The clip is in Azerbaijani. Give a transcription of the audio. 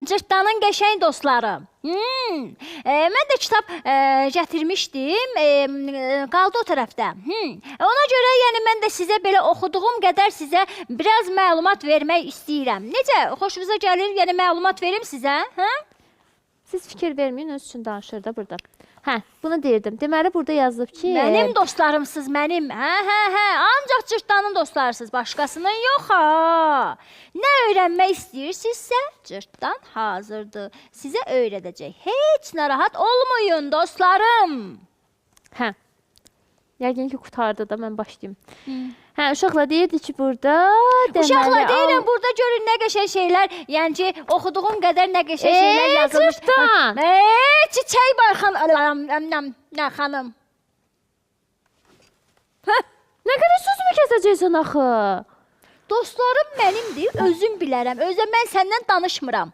Cırtdanın qəşəng dostları. Hmm. Mən də kitab gətirmişdim. Qaldı o tərəfdə. Hmm. Ona görə yəni mən də sizə belə oxuduğum qədər sizə biraz məlumat vermək istəyirəm. Necə? Xoşunuza gəlir? Yəni məlumat verim sizə, hə? Siz fikir verməyin, öz üçün danışır da burada. Hə, bunu deyirdim. Deməli burada yazılıb ki, Mənim dostlarımsız, mənim. Hə, hə, hə. Ancaq cırtdanın dostlarısınız, başqasının yox ha. Nə öyrənmək istəyirsinizsə, cırtdan hazırdır. Sizə öyrədəcək. Heç narahat olmayın dostlarım. Hə. Yəqin ki, qurtardı da mən başlayım. Hə, uşaqlar deyirdi ki, burada deməli Uşaqlar deyirəm burada görün nə qəşəng şeylər, yəni ki, oxuduğum qədər nə qəşəng şeylər yazılmış. Cırtdan! Çiçək var xan, nə xanım. Nə qədər sözümü kəsəcəksən axı? Dostlarım mənimdir, özüm bilərəm. Özə mən səndən danışmıram.